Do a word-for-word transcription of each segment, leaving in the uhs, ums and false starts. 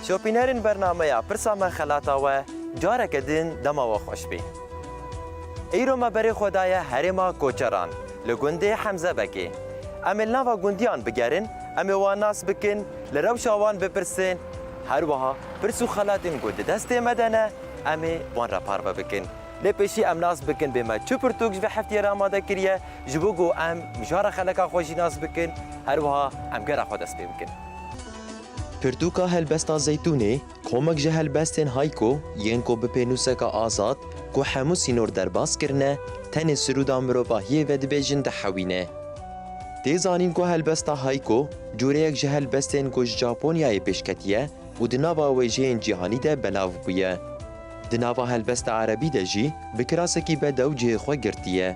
Topînerên bernameya Pirsa Me Xelata we careke din dema we xweş bê. Îro me berê xwe daye herêma Koçeran, li gundê Hemzebekê. Em ê li nava gundiyan bigerin, em ê wan nas bikin, li rewşa wan bipirsin. Her wiha pirs û xelatên ku di destê me de ne, em ê wan re parve bikin. Lê pêşî em nas bikin bê me çi pirtûk ji vê heftiyê re amade kiriye, ji bo ku em mijara xeleka xwe jî nas bikin, her wiha em gera xwe dest pê bikin. Pirtûka helbesta Zeytûnê, komek ji helbestên hayko yên ku bi pênûseka azad ku hemû sînor derbas kirine, tenê sirûda mirovahiyê vedibêjin dihewîne. Tê zanîn ku helbesta hayko cureyek ji helbestên ku ji Japonyayê pêş ketiye û di nava wêjeyên cîhanî de belav bûye. Di nava helbesta erebî de jî bi kirasekî bedew cihê xwe girtiye.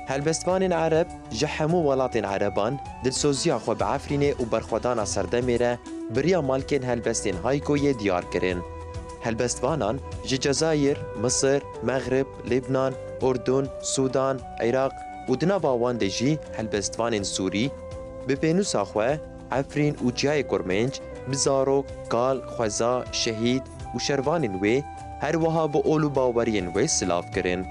Helbestvanên ereb ji hemû welatên ereban dilsoziya xwe bi Efrînê û berxwedana serdemê re bi riya malkên helbestên haykoyê diyar kirin. Helbestvanan ji Cezayir, Misir, Mexrib, Libnan, Urdun, Sûdan, Iraq û di nava wan de jî helbestvanên Sûrî bi pênûsa xwe Efrîn û çiyayê Kurmênc bi zarok, kal, xweza, şehîd û şervanên wê, her wiha bi ol û baweriyên wê silav kirin.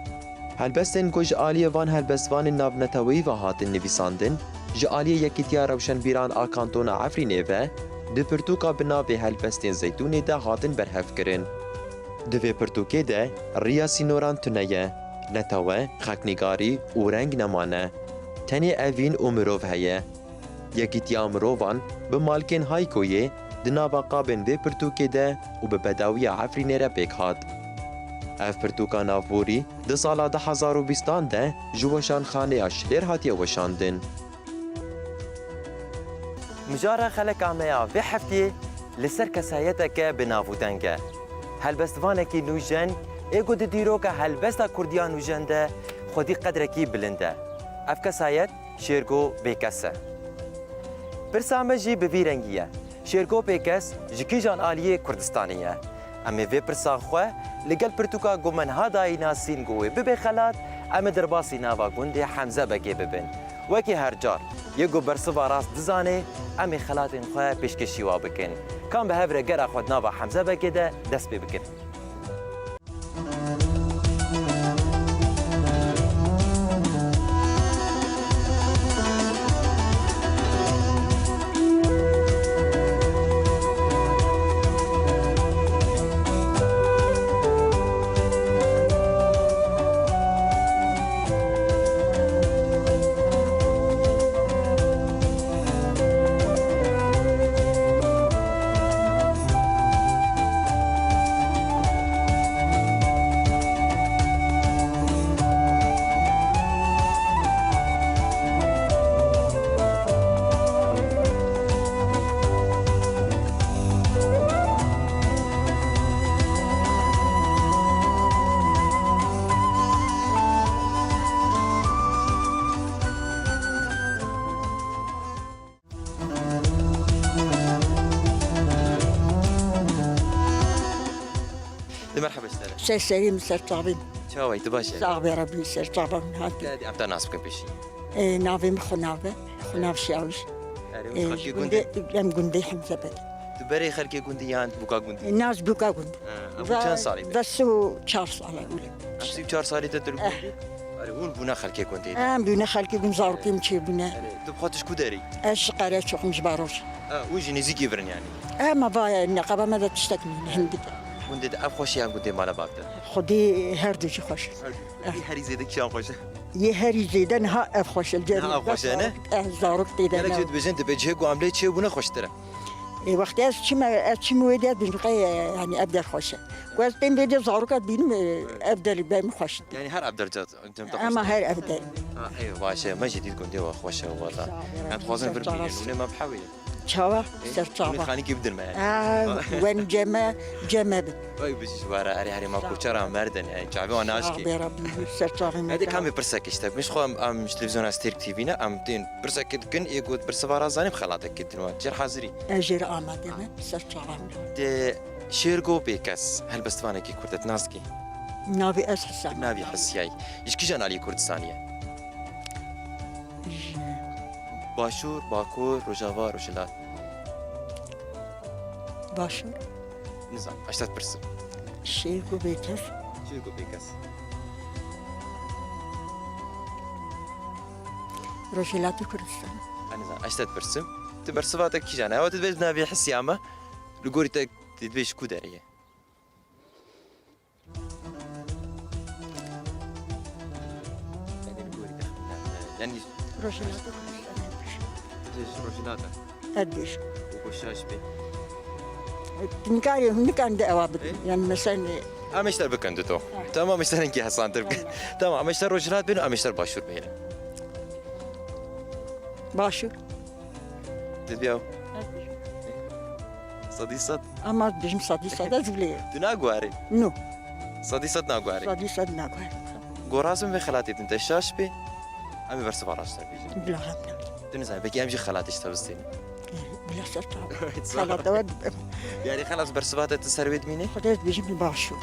Helbestên ku ji aliyê van helbestvanên navneteweyî ve hatin nivîsandin, ji aliyê Yekîtiya Rewşenbîran a Kantona Efrînê ve di pirtûka bi navê Helbestên Zeytûnê de hatin berhevkirin. Di vê pirtûkê de riya sînoran tune ye, netewe, xaknîgarî û reng nemane. Tenê evîn û mirov heye. Yekîtiya mirovan bi malkên Haykoyê di nava qabên vê pirtûkê de û bi bedawiya Efrînê re pêk hat. Ev pirtûka navborî di sala du hezar û bîstan de ji Weşanxaneya Şilêr hatiye weşandin. Mijara xeleka me ya vê heftiyê li ser kesayeteke bi nav û deng e. Helbestvanekî nûjen ê ku di dîroka helbesta kurdiya nûjen de xwedî qedrekî bilind e. Ev kesayet Şêrgo Bêkes e. Pirsa me jî bi vî rengî ye. Şêrgo Bêkes ji kîjan aliyê Kurdistanê ye? Em ê vê pirsa xwe li gel pirtûka ku me niha dayî nasîn ku wê bibe xelat, em ê derbasî nava gundê Hemzebekê bibin. Wekî her car, yê ku bersiva rast dizanê, em ê xelatên xwe pêşkêşî wa bikin. Kam bi hev re gera xwe di nava Hemzebekê de dest pê bikin. Di merheba ji te re. Ser serî min, ser çavê min. Çawa yî, tu baş e? Sax be Rebî, ser çava min hatî. Te em te nas bikin pêşî. Ê, navê min Xunav e. Xunav Şiyawiş. Erê, hûn Ê, xelkê gundê, gundê? Em gundê Hemzebek. Tu berê xelkê gundî yan bûka gundî? Ê, nas bûka gundî. Ha, em çend salî be? Ve si û çar sal e wile. Em si û çar salî te tu li gundî? Erê, hûn bûne xelkê gundê de? Em bûne xelkê gund, zarokê min çêbûne. Erê, tu bi xwe tu ji ku derî? Ez ji Qereçox im, ji Baroş. Ha, hûn jî nêzîkî vir in yanî? Em ava neqeba me de tiştek nîne, hindik. Gundê de ev xweş e yan gundê mala bab te? Xwedî her du jî xweş e. Her du. Eh. Yê herî zêde kîjan xweş e? Yê herî zêde niha ev xweş e. Niha ev xweş e, ne? Eh, zarok tê de ne. Gelek jê dibêjin, dibê cihê ku em lê çêbûne xweştir e. Ê, wextê ez çime, ez çim wê de dibêjim, qey, e, yanî ev der xweş e. Ku ez tên vê de zaroka dibînim, e, ev der li ber min xweş. Yanî her ev der cem te xweş. Ema her ev der. Ha, ê, baş e, me jî dît gundê we xweş e, wela. Sağ ol, em dixwazin vir bînin, hûn ê me bihewînin. Çawa? Ê, ser çava. Hûn ê xanîkî bidin me yanî. Ha, wen ceme, ceme bin. Vay bijî ji wara, erê herê ma koçera merdin, yanî çavê wan naşkê. Sağ be Rabbî, ser çavê me. Hadi kamê pirsek işte. Min xwe em, em ji televîzyona Stêrk T V ne, em tên pirsek dikin, ê got pirsiva ra zanî bi xelatek ketin wa. Jêr hazirî. Ez jêr amade me, ser çava me. De Şêrgo Bêkes, helbestvanekî kurd e, tu nas dikî? Navê ez Hisa. Navî Hisiyayî. Ji kîjan aliyê Kurdistanî ye? Ji Başûr, Bakur, Rojava, Rojhilat. Başûr. Nizam, ez te dipirsim. Şêrgo bêkes. Şêrgo bêkes. Rojhilatê Kurdistan. Ez nizam, ez te dipirsim. Tu bersiva te kîjan e? Ewa tu dibêj navê hisiya me. Li gorî te, tu dibêj ku derê ye? Yanî li gorî te, yanî Rojhilata Kurdistanê. Tu dibêj rojhilata. Ez dibêjim. Û ku şaş bê. Nikarê, nikarî de ewa bidin. E? Yanî mesela, e, Em ê ji te bikin duto. Ha. Tamam, em ê ji te hinkî hesantir bikin. Tamam. Tamam, em ê ji te rojhilat bênin, em ê ji te başûr bênin. Başûr. Dibya. Sedî sed. Ama dibêjim sedî sed ez bilê. Tu naguherî? No. Sedî sed naguherî? Sedî sed naguherî. Gorazim vê xelatê din te şaş bê. Em ê bersiva raşt te bêjin. Bila hebla. Tu nizanî, belkî em jî xelatê ji te bistênin. Bila ser çav. Xelata we dibim. Yanî xelas bersiva te tu ser wê dimînî? Xwedê ez dibêjim başûr.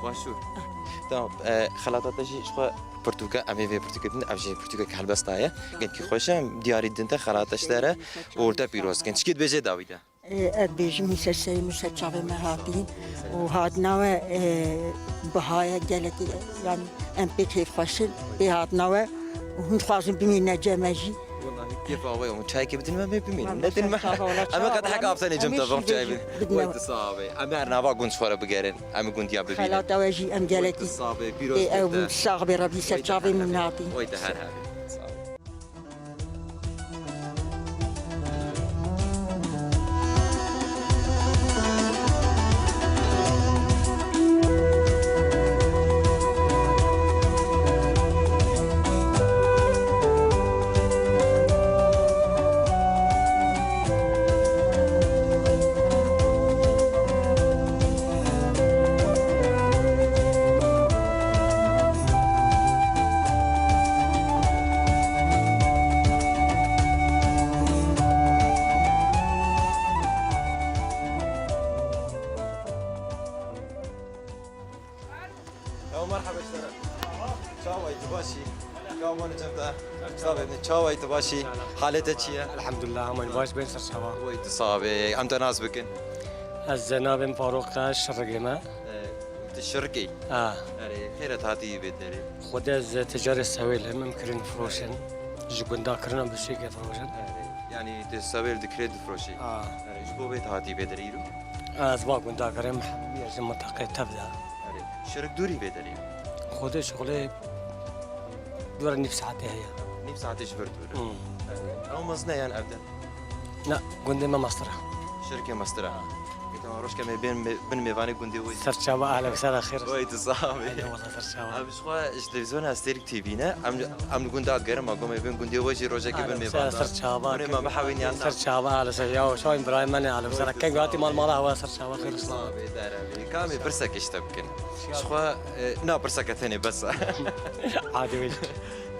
Başûr. Ah. Tamam. E, xelata te jî ji xwe pirtûke, em ê vê pirtûkê bidin, ev jî pirtûkek helbesta ye. Gelkî xweş e, em diyarî didin te, xelata ji te re û te pîroz dikin. Çikê dibêjê dawî de? Ê, ez dibêjim, mî ser serê min, ser çavê me hatî û hatina we, ê, biha ye gelekî, yanî em pê kêfxweş in, pê hatina we û hûn dixwazin bimîne cem me jî. Wellahî kêfa we ye, hûn çayekê bidin me, em ê bimînin. Nedin me. Em ê qedehek av tenê cem te bixwin çayê bidin. Wey tu sax be. Em ê her nava gund ji xwe re bigerin. Em ê gundiya bibînin. Xelata we jî em gelekî. Wey tu sax be, pîroz bê te. Ê, ew sax be, Rebî ser çavê min hatî. Wey te her hebî. Sax be. Ya merhaba ji te re. Çawa yî, tu baş î? Ka wan cem te. Sabe ne, çawa yî, tu baş î? Halê te çi ye? Elhamdulillah, aman baş ben, ser çava. Wey tu sabe, em te nas bikin. Ez navê min Farûq e, Şirigê me. E, tu Şirikê? Ha. Erê, xêr e, tu hatî vê derê? Xwedê ez ticarê sewêl im, em kirin firoşin. Ji gunda kirin em bi şêkê firoşin. Erê, yanî tu sewêl dikirê difiroşî? Ha. Erê, ji bo vê tu hatî vê derê îro? Ez va gunda kirim, hemî ez ji mintaqê tev de. Erê, Şirik dûrî vê derê? Xwedê şixulê dûra nîv saetê heye. Nîv saetê ji vir dûr e? Hmm. Erê, ew mezin e yan ev de? Na, gundê me mestir e. Şirikê mestir e. Ha. Ê, tamam, roj ke me bên me-, bin mêvanê gundê we jî. Ser çava, ahla ve sehla, xêr. Wey tu sax bî. Eyvallah, ser çava. Em ji xwe ji televîzyona Stêrk T V ne, em, em li gunda digerin, ma gomê bên gundê we jî rojekê bin mêvan da. Ser çava. Hûn ê me bihewîn yan na? Ser çava, ahla ser, ya, şahin birayê me ne, ahla ve sehla. Keng hatî mal mala hewa, ser çava, xêr. Wey tu sax bî, dera bî. Ka em ê pirsek ji te bikin. Ji xwe, e, na pirseke tenê bes e. Adî wê.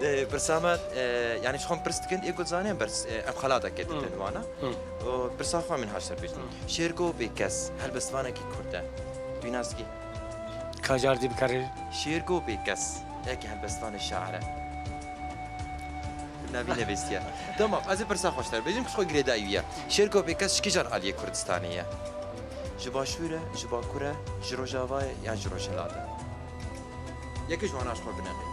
E, pirsa me, e, yanî ji xwe em pirs dikin, ê ku dizanin, bers, e, em xelateke didin wana. Hı. Û pirsa xwe min haşter bêjin. Hı. Şêrgo Bêkes, helbestvanekî kurd e. Tu nas dikî? Ka car dî bikarî. Şêrgo Bêkes, yek helbestvanê şair e. Navî nevêstiye. Tamam, ez ê pirsa xwe ji te re bêjim, ji xwe girêdayî ye. Şêrgo Bêkes ji kîjan aliyê Kurdistanê ye? Ji Başûr e, ji Bakur e, ji Rojava ye yan ji Rojhilat e? Yekê ji wana ji xwe bineqe.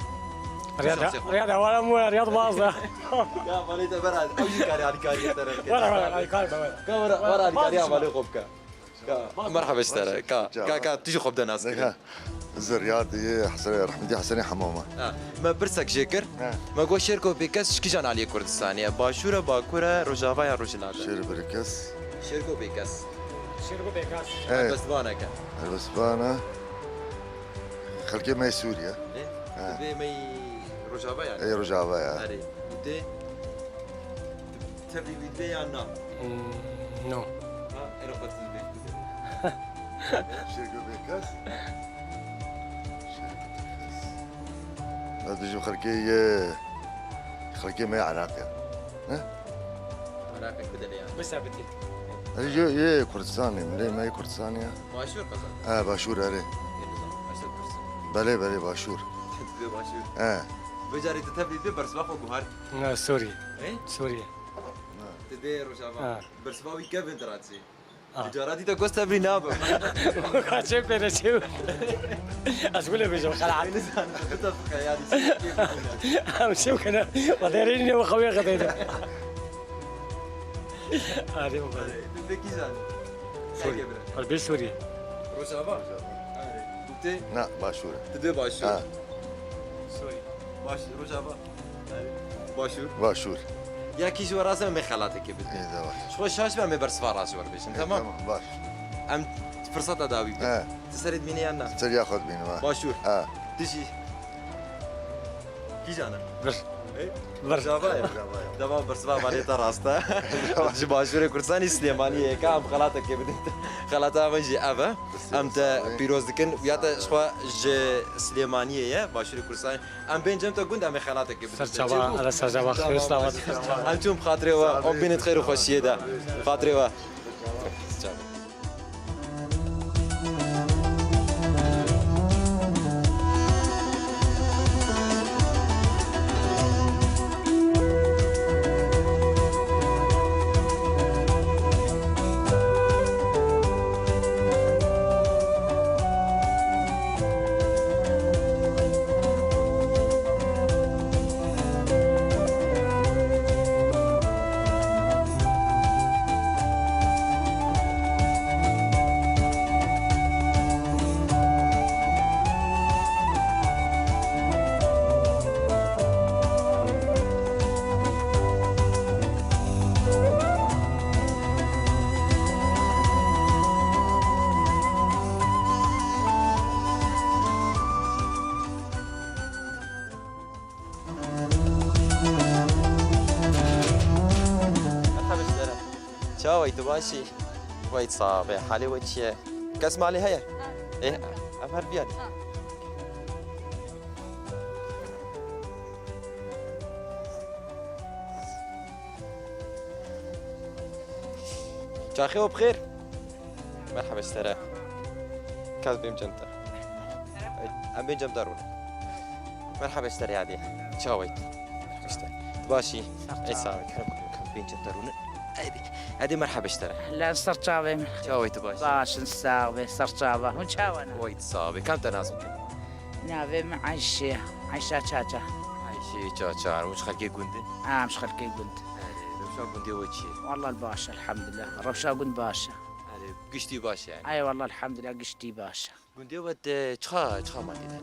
Riyad, Şansê xwe. Riyad, wala mû, Riyad bazda. Ya, malê te bera, ew jî karê alîkariyê te re bike. Wala, wala, alîkar be, wala. Ka wala, wala alîkariya malê xwe bike. Ka, merhaba ji te re. Ka, ka, ka, tu jî xwe bide nas kirin. Ha. Ez Riyadî, Hesen, Rehmetî Hesenê Hemama. Ha. Me pirsek jê kir. Ha. Me got Şêrgo Bêkes ji kîjan aliyê Kurdistanê ye? Başûr e, Bakur e, Rojava ya Rojhilat e? Şêrgo Bêkes. Şêrgo Bêkes. Şêrgo Bêkes. He. Helbestvaneke. Helbestvan e. Xelkê me yê Sûrî ye. Ê, ha. Tu bê me yî Rojava yanî? Ê, Rojava ya. Erê. Tu dê, tu tevlî wî dibê yan na? Hmm, no. Ha, êro xwe tu dibê. Şêrgo Bêkes. Şêrgo Bêkes. Ez dibêjim xelkê yê, xelkê me yê Iraqê. Ne? Iraqê ku de ne ya? Mesela bitî. Erê, yê, yê Kurdistanê, milê me yê Kurdistanê ya. Başûr qezan. He, Başûr, erê. Yê nizam, ez te pirsim. Belê, belê, Başûr. Tu dibê Başûr. He. Vê carê tu tevlî dibê bersiva xwe guhar. Na, Sûrî. He? Sûrî. Na. Tu dê Rojava. Ha. Bersiva wî kevin diratî. Cara dî te gost tevlî nabim. Çê pêre çê. Ez wile bêjim xelat. Nizan, tu te fiqe yani. Em çê kene. Wa derê ne xewê xetê de. Arê bu. Tu pekî zanî. Sûrî. Ar bê Sûrî. Rojava. Arê. Gupte. Na, başûr. Tu dê başûr. Ha. Sûrî. Baş, Rojava. Başûr. Başûr. Ya kî ji we razî em ê xelatekê bidin. Ê, de baş. Ji xwe şaş be em ê bersiva razî we bêjin, Ê, tamam? Tamam, baş. Em firseta dawî bidin. He. Tu serê dibînî yan na? Ser ya xwe dibînim, ha. Başûr. Ha. Tu jî. Kîjan e? Vir. Ê? Vir. Rojava ye. Rojava ye. Dema bersiva vanê te rast e. Ji Başûrê Kurdistanê Silêmaniyê ye ka em xelatekê bidin. Xelata me jî ev e. Em te pîroz dikin. Ya te ji xwe ji Silêmaniyê ye, Başûrê Kurdistanê. Em bên cem te gund em ê xelatekê bidin. Serçava, ala serçava, xêr, selamet. Em çûn bi xatirê we, em bînin di xêr û xweşiyê de. Xatirê we. Merhaba, işte. Çawa, tu baş î? Wey sax be, halê we çi ye? Kes malê heye? Ha. Ê, em her viya dî. Ha. Çaxê we bi xêr. Merhaba, ji te re. Kes bêm cem te. Em bêm cem te rûne. Merhaba, ji te re yadê. Çawa yî? Merhaba, ji te. Tu baş î? Ey, sax ol. Kerem kir, kes bêm cem te rûne. Ey, ey, merhaba, ji te re. Ehlen, ser çavê min. Çawa yî, tu baş î? Baş in, sax be, ser çava. Hûn çawa ne? Wey, tu sax be. Kam te nas bikin? Navê min Ayşe ye. Ayşe Çaça. Ayşe Çaça. Hûn ji xelkê gund in? Em ji xelkê gund. Erê, rewşa gundê we çi ye? Wallahî baş e, elhamdulillah. Rewşa gund baş e. Erê, giştî baş e yani? Ay, wallahî, elhamdulillah, giştî baş e. Gundê we te çiqa, çiqa mal tê de?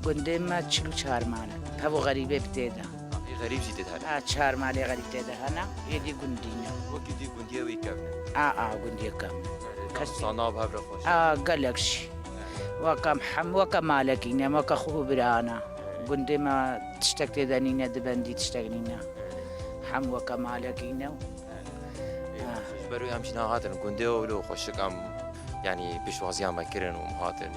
Gundê me çil û çar mal e. Pev û xerîbê bi tê de. Ê xerîb jî tê de hene? A, çar malê xerîb tê de hene. Êdî gundî ne. Wekî dî gundiyê wî kevn e? A, a, gundiyê kevn e. Kes sana bi hev re xweş e? A, gelek jî. Weke em hem, weke malekî ne, weke xwe û bira ne. Gundê me tiştek tê de nîne, di bendî tiştek nîne. Hem weke malekî ne. Ê, ji ber wê em jî niha hatin gundê û wilo xweşik em, yanî pêşwaziya me kirin û em hatin.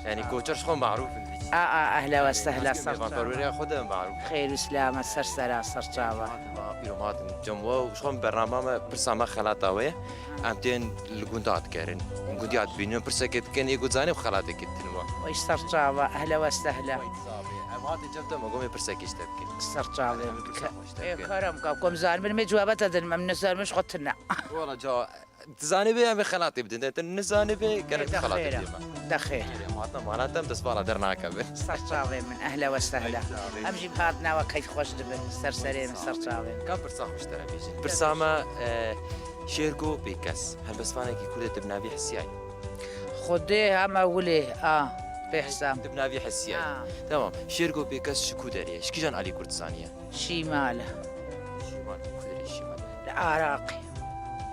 Yanî koçer ji xwe merûf in. A, a, ehla we sehla, ser çava. Mêvanperweriya xwe de merûf in. Xêr û selamet, ser sera, ser çava. Pîrom hatin cem we û ji xwe bernama me, pirsa me xelata we ye. Em tên li gunda dikerin. Gundî dibînin, pirsekê dikin, ê ku zanî xelatekê ditin we. Wey ser çava, ehla we sehla. Wey dizabê. Em hatin cem te, me gomê pirsekê ji te bikin. Ser çavê min. Em pirsa xwe ji te bikin. Ê, kerem ka, ku em zanibin, me cewaba te din, em nizanin ji xwe tune. Wala ca, tu zanibê em ê xelatê bidin, tu nizanibê gerek tu xelatê bidê me. De xêr. Em hatin, em hatin, em destvala dernakevin. Ser çavê min, ehla we sehla. Wey dizabê. Em jî bi hatina we keyf xweş dibin, ser serê min, ser çavê min. Ka pirsa xwe ji te re bêjin. Pirsa me, e, Şêrgo Bêkes, helbestvanekî Kurd e, tu bi navî Hesiyayî? Xwedê hema wilê, a, bêhsam. Tu bi navî Hesiyayî. A. Tamam. Şêrgo Bêkes ji ku derê ye? Ji kîjan alî Kurdistanî ye? Şîmal e. Şîmal, ku derê Şîmal e? Li Araqê.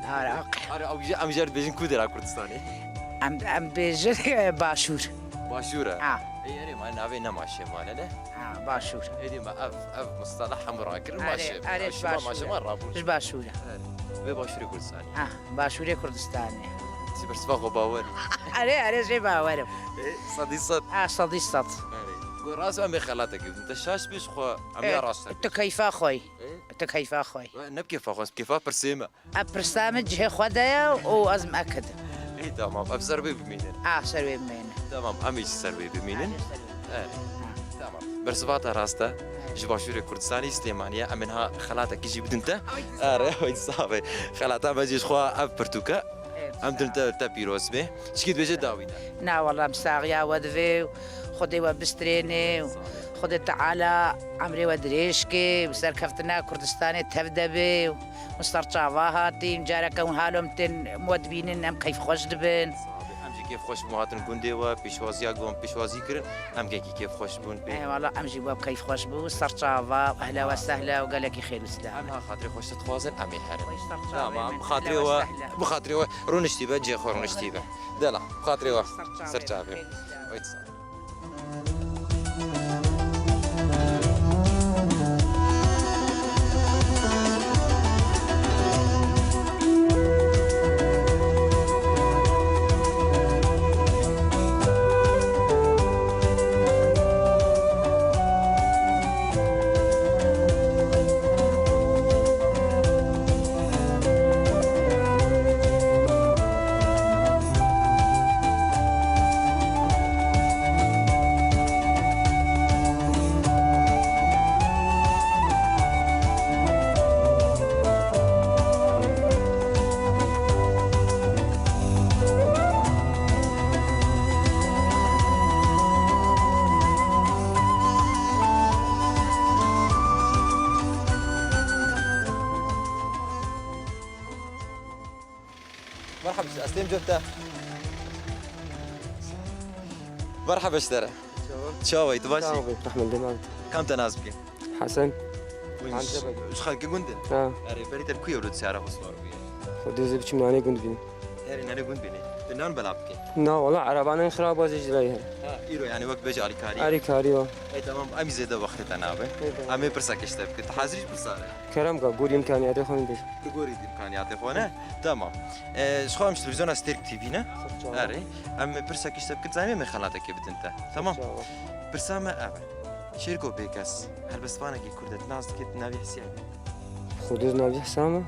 Li Araqê. Are, ew jî, em jê re dibêjin ku dera Kurdistanê? Em, em bêjin, e, Başûr. Başûr e? A. Ê, erê, ma navê nema Şêmal e, ne? Ha, Başûr. Êdî me ev, ev mistelah hemû rakirin, ma Şêmal. Erê, erê, Şêmal, ma Şêmal rabûn. Ji Başûr e. Erê. Vê Başûrê Kurdistanê. Ha, Başûrê Kurdistanê. Sî bersiva xwe bawer î. Erê, erê, jê bawer im. Ê, sedî sed. Ha, sedî sed. Erê. Got rast em ê xelatekê bidin. Te şaş bî ji xwe, em ê rast. Tu keyfa xwe yî. Ê? Tu keyfa xwe yî. Ne bi keyfa xwe, bi keyfa pirsê me. Ev pirsa min cihê xwe de ye û ez mekid. Ê, tamam. Ev ser wê bimînin. A, ser wê bimînin. Tamam, em ê jî ser wê bimînin. Erê, ser wê. Erê. Ha. Tamam. Bersiva te rast e. Erê. Ji Başûrê Kurdistanê, Silêmaniyê. Em ê niha xelatekî jî bidin te. Ay, erê, oy, sax be. Xelata me jî ji xwe ev pirtûk e. Erê. Em din te, te pîroz be. Çikî dibêje dawî de. Na wela, em saxiya we divê û Xwedê we bistrênê û Xwedê Teala emrê we dirêj kê û serkeftina Kurdistanê tev de bê û hûn ser çava hatîn. Careke hûn halo em tên we dibînin, em keyfxweş dibin. Em jî kêfxweş bûn hatin gundê we, pêşwaziya ku em pêşwazî kirin, em gelekî kêfxweş bûn pê. Ê wela, em jî we keyfxweş bû, ser çava, ehla we sehla û gelekî xêr û silav. Em ha xatirê xweş dixwazin, em ê herin. Xweş ser çava. Tamam, em bi xatirê we, bi xatirê we rûniştî be, cihê xwe rûniştî be. Dela, bi xatirê we. Ser çavê. Ser çavê. Xêr û silav. Wê dîsa. Merhaba, ez têm cem te. Merhaba ji te re. Çawa? Çawa yî, tu baş î? Çawa be, rehmet dema bit. Kam te nas bike? Hesen. Wî Hamze ji, bike. Ji xelkê gund in? Ha. Erê, berî te bi ku ye wilo tu seyara xwe siwar bûye? Xwedê ez ê biçim nanê gund bînim. Erê, nanê gund bînî. Tu nan bela bike? Na, wala, erebanan xirab bazê ji rayê. Ha, îro yani wek bêje alîkarî. Alîkarî wa. Ey, tamam, em zêde wextê te nabe. Ey, tamam. Em ê pirsekê ji te bikin. Tu hazir î ji pirsa re? Kerem ka, gorî imkaniyatê xwe min bêje. Li gorî îmkaniyatê xwe ne? Tamam. E, ji xwe em ji televîzyona Stêrk T V ne? Ser çava. Erê. Em pirsekê ji te bikin, zanî em ê xelatekê bidin te. Tamam. Ser çava. Pirsa me ev e. Şêrko Bêkes, helbestvanekî Kurd e, tu nas dikî, tu navî Hisiya bî? Xwedê navî Hisa me.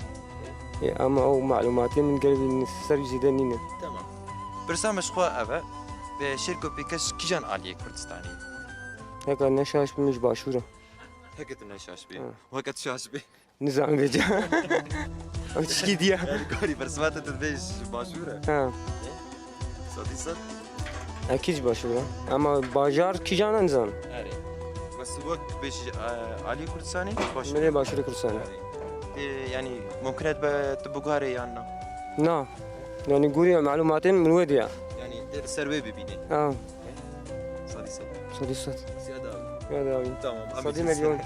Ê, ama ew malûmatê min gelek ser wî zêde nîne. Tamam. Pirsa me ji xwe ev e. Bi Şêrko Bêkes kîjan aliyê Kurdistanê ye? Heke ne şaş bim ji başûr e. Heke tu ne şaş bî. Ha. Heke tu şaş bî. Nizam vêca. Ew tişkî diye. Yani gorî bersiva te tu dibê ji başûr e. Ha. Sedî sed. Ekî ji başûr e. Ama bajar kîjan e nizam. Erê. Bes wek bêjî, e, aliyê Kurdistanê başûr. Min ê başûrê Kurdistanê. Erê. Tê, yani mumkin e be tu biguherê yan na? Na. Yani gorî malûmatên min wê diye. Yani tê li ser wê bibînê. Ha. Sedî sed. Sedî sed. Siya dawî. Ya dawî. Tamam. Sedî milyon.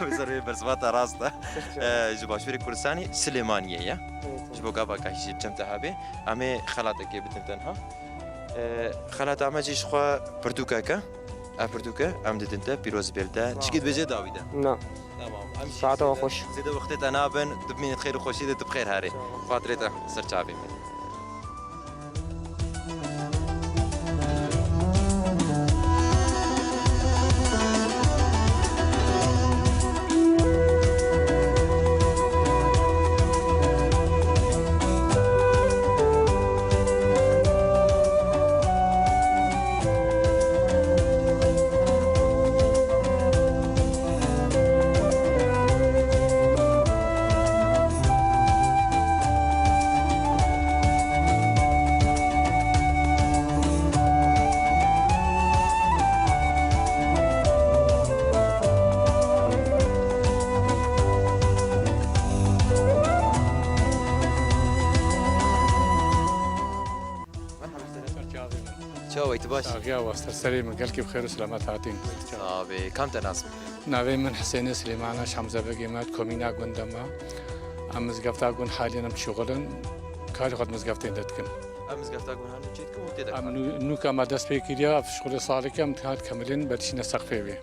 Em ser wê bersiva te rast e. Sirf. Ee, ji başûrê Kurdistanê Silêmaniyê ye. Evet, evet. Ji bo gava ka jî cem te hebê. Em ê xelatekê bidin tenha. Ee, xelata me jî ji xwe pirtûkek e. Ev pirtûke em didin te, pîroz bê li te. Sağ ol. Çikî dibêje dawî de. Na. Tamam. Em jî Saeta we zêde, xweş. Zêde wextê te nabin, tu bimînî xêr û xweşî de, tu bi xêr herê. Sağ ol. Xatirê te, ser çavê min. Çawa yî, tu baş î? Saxiya we, ser serê min, gelkî bi xêr û selamet hatîn. Sax bî. Kam te nas bike? Navê min Hisênê Silêman e, ji Hemzebegê me, komîna gund de me. Em mizgefta gund halî ne em dişuxulin, karê xwe di mizgeftê de dikin. Em mizgefta gund halî çê dikin û tê de kar dikin? Em nû-, nûka me dest pê kiriye, ev şixulê salekê em dikar kemilên, berçîne seqfê wê.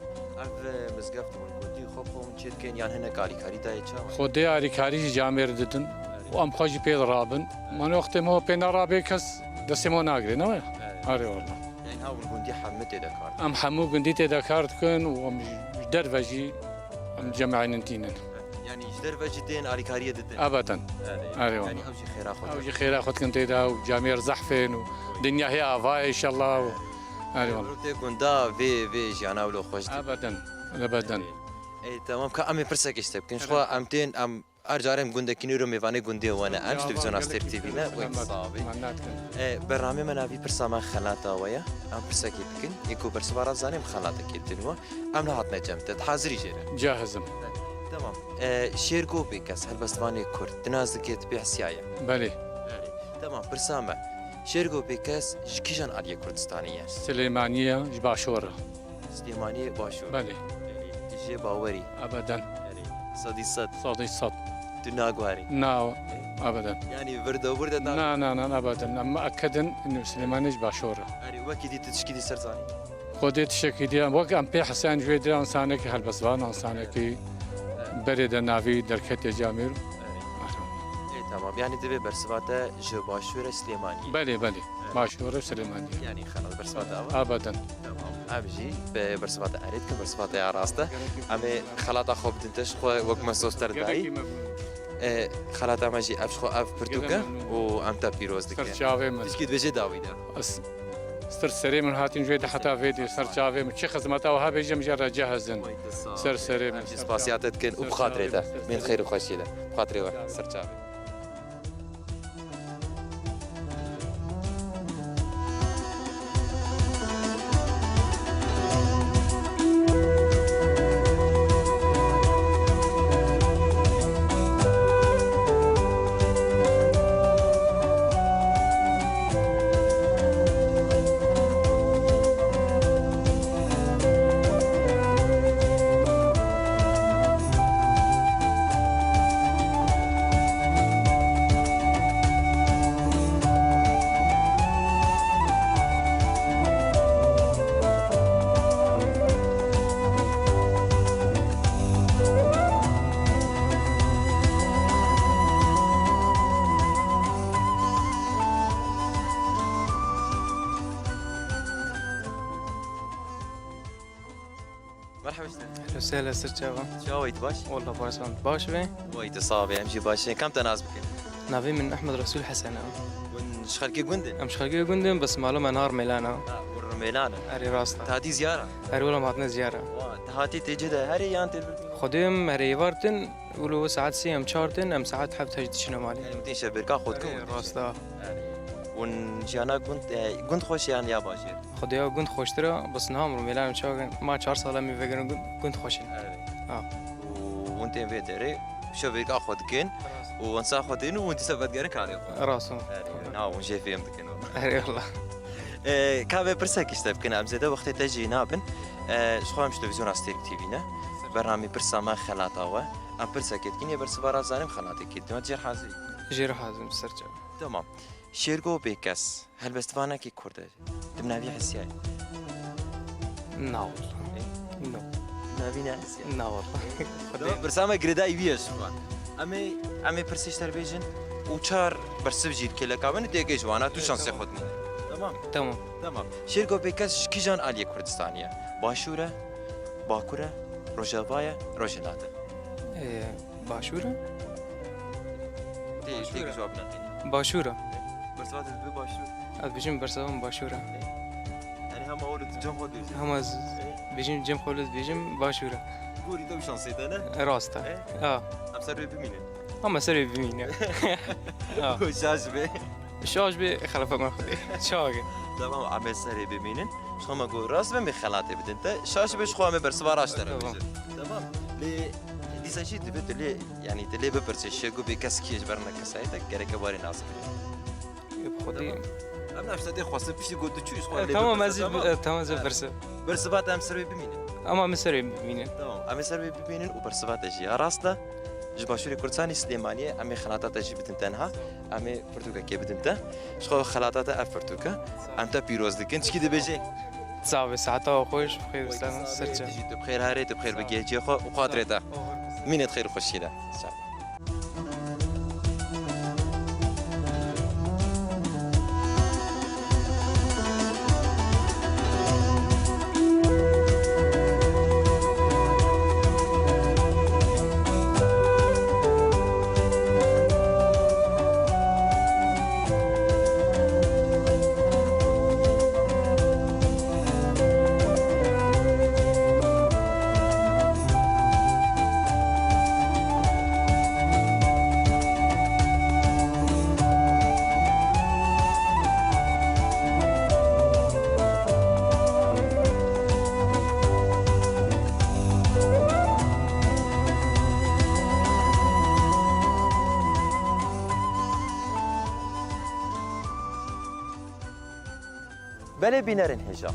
Ev, e, mizgeft hûn gundî xwe bi xwe hûn çê dikin yan hinek alîkarî dayê çawa? Xwedê alîkarî jî camêr didin û em xwe jî pê dirabin. Erê. Ma wextê me pê nerabê kes destê me nagirê, ne waya? Erê. Erê wala. Yani ha hûn gundî hemû tê de kar dikin? Em hemû gundî tê de kar dikin û em ji derve jî em cem'enin tînin. Yani ji derve jî tên alîkariyê ditin? Ebeden. Erê. Erê wala. Yani ew jî xêra xwe dikin. Ew jî xêra xwe dikin tê de û camêr zehfên û dinya hê ava ye, înşallah û. Erê wala. Tê gunda vê, vê jiyana wilo xweş dibî. Ebeden, ebeden. Ê, tamam, ka em ê pirsekê ji te bikin. Ji xwe em tên, em Her carê em gundekî nûr û mêvanê gundê we ne. Em ji televîzyona Stêrk T V ne, wek sabî. E, bernamê me navî pirsa me xelata we ye. Em pirsekê dikin. Ê ku bersiva rast zanê, em xelatekê didin we. Em nehatine cem te. Hazirî jê re? Cahizim. Tamam. E, Şêrgo Bêkes, helbestvanê Kurd. Tu nas dikê, tu pê hisiyaye? Belê. Belê. Tamam, pirsa me. Şêrgo Bêkes ji kîjan aliyê Kurdistanê ye? Silêmaniye, ji Başûr. Silêmaniyê Başûr. Belê. Belê. Tu jê bawer î? Ebeden. Belê. Sedî sed. Sedî sed. Tu naguherî? Na, ebeden. Yanî vir de vir de na- Na, na, na, ebeden. Em mueked in, ino Silêmaniyê ji Başûr e. Erê, wekî dî tu tişkî dî ser zanî? Xwedê tiştekî dî, wek em pê hesen ji wê dî, însanekî helbestvan, însanekî berê de navî derketê camêr. Erê. Ê, tamam. Yanî divê bersiva te ji Başûr e Silêmaniyê. Belê, belê. Başûr û Silêmaniyê. Yanî xelat bersiva te ava? Abadan. Tamam. Em jî bi bersiva te erê dikin, bersiva te ya rast e. Em ê xelata xwe bidin te, ji xwe wek me soster dayî. E, xelata me jî ev ji xwe ev pirtûk e û em te pîroz dikin. Ser çavê min. Tişkî dibêje dawî de. Ez, ser serê min hatin jê de heta vê dê, ser çavê min. Çi xizmeta wiha bêjim jê re cehizin. Ser serê min. Em jî spasiya te dikin û bi xatirê te. Min xêr û xweşiyê de. Bi xatirê we. Ser çavê. Merhaba işte. Ehlen we sehlen, ser çava. Çawa yî, tu baş? Wallah baş, sen baş be? Way, tu sax be, em jî baş in. Kam te nas bikin? Navê min Ehmed Resûl Hesen e. Hûn ji xelkê gund in? Em ji xelkê gund in, bes mala me nar mêlan e. Ha, hûn Rumêlan in. Erê, rast e. Te hatî ziyara? Erê, wela em hatine ziyara. Wa, te hatî tê cê de herê yan tê? Xwedê em herê êvar tin, wilo saet sê em çar tin, em saet heft heşt diçine malê. Yanî hûn tên şevbêrka xwe dikin? Erê, rast e. Erê. Hûn jiyana gund, e, gund xweş e yan ya bajêr? Xwedê ya gund xweştir e, bes niha em Rumêlan çawa ma çar sal em ê vegerin gund, gund xweş in. Erê. Ha. Û hûn tên vê derê şevbêrka xwe dikin û hûn sa xwe tên û hûn dîsa vedigerin karê xwe. Rast e. Erê, na hûn jê fêm dikin. Erê, wela. E, ka vê pirsekî ji te bikin, em zêde wextê te jî nabin. E, ji xwe em ji televîzyona Stêrk T V ne. Bernamê pirsa me xelata we. Em pirsekê dikin, yê bersiva rast zanî em xelatekê didin. Jê re hazirî? Jê re hazir im, ser çava. Tamam. Şêrgo Bêkes, helbestvanekî Kurd e. Tu bi navî hesiyaye? Na, wallah. No. Navî ne hesiyaye? Na, wallah. Tamam, pirsa me girêdayî wî ye ji wan. Em ê, em ê pirsê ji te re bêjin û çar bersiv jî di kêleka me ne, tu yekê ji wan e, tu şansê xwe dinî. Tamam? Tamam. Tamam. Şêrgo Bêkes ji kîjan aliyê Kurdistanê ye? Başûr e, Bakur e, Rojava ye, Rojhilat e? Ee, Başûr e? Tê, tê cewab nake. Başûr e. Bersiva te dibe Başûr. Ez bijim bersiva min Başûr e. Yanî hema wilo tu cem xwe dibêjî? Hema ez bijim cem xwe dibêjim Başûr e. Gorî te û şansê te ne? Rast e. E? Ha. Em ser wê bimînin. Ama ser wê bimîne. Ha. Şaş be. Şaş be, xelefa me Xwedê. Çawa ke? Tamam, em ê ser wê bimînin. Ji xwe me got rast be, em ê xelatê bidin te. Şaş be, ji xwe em ê bersiva raşt te re bêjin. Tamam. Lê dîsa jî divê tu lê, yanî tu lê bipirsî, Şêrgo Bêkes kî ye ji ber ne kesayê te, gereke warê nas bikî. Bi Xwedê. Tamam. Em ne, ji te tê xwestin, piştî got tu çû, ji xwe lê bipirsî, tamam. E, tamam, ez ê bi-, tamam. E, tamam, ez ê bersiv. Bersiva te em ser wê bimînin. Ama em ê ser wê bimînin. Tamam, em ê ser wê bimînin û bersiva te jî ya rast e. Ji Başûrê Kurdistanê Silêmaniyê em ê xelata te jî bidin te niha. Em ê pirtûkekê bidin te. Ji xwe xelata te ev pirtûk e. Em te pîroz dikin. Çikî dibêjê? Sax be, saeta we xweş, bi xêr, bi selamet, ser çav. Tu jî tu bi xêr herê, tu bi xêr bi gehê xwe û xatirê te. Mînê di xêr û xweşiyê de. Sağ ol. Belê bînerên hêja,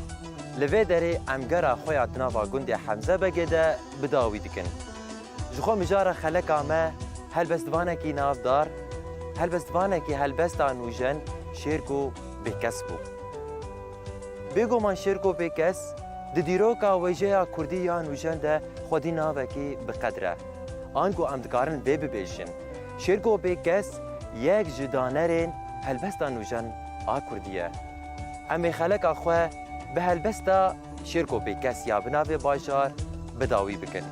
li vê derê em gera xwe ya di nava gundê Hemze Begê de bi dawî dikin. Ji xwe mijara xeleka me helbestvanekî navdar, helbestvanekî helbesta nûjen Şêrgo Bêkes bû. Bêguman Şêrgo Bêkes di dîroka wêjeya kurdî ya nûjen de xwedî navekî bi qedr e. Ango em dikarin vê bibêjin, Şêrgo Bêkes yek ji danerên helbesta nûjen a kurdî ye. Em ê xeleka xwe bi helbesta Şêrgo Bêkes ya bi navê Bajar bi dawî bikin.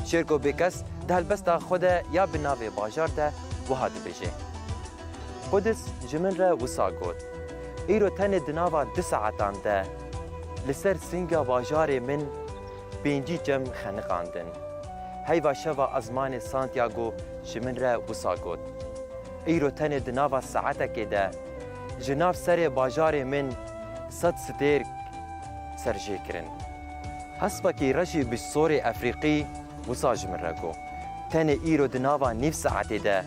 Şêrgo Bêkes di helbesta xwe de ya bi navê Bajar de wiha dibêje: Qudis ji min re wisa got: Îro tenê di nava du saetan de li ser singa bajarê min pêncî cem xeniqandin. Heyva şeva ezmanê Santiago ji min re wisa got: Îro tenê di nava saetekê de ji nav serê bajarê min sed stêrk serjê kirin. Hespekî reşî bi sorê Efrîqî wisa ji min re got: Tenê îro di nava nîv saetê de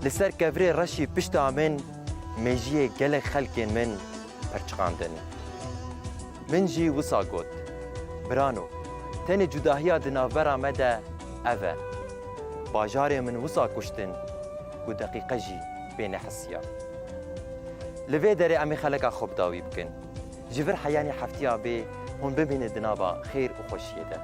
li ser kevirê reşî pişta min mêjiyê gelek xelkên min pirçiqandin. Min jî wisa got: Birano, tenê cudahiya di navbera me de ev e. Bajarê min wisa kuştin ku deqîqe jî pê nehisiya. Li vê derê em ê xeleka xwe bi dawî bikin. Ji vir heyanî heftiya bê hûn bimînin di nava xêr û xweşiyê de.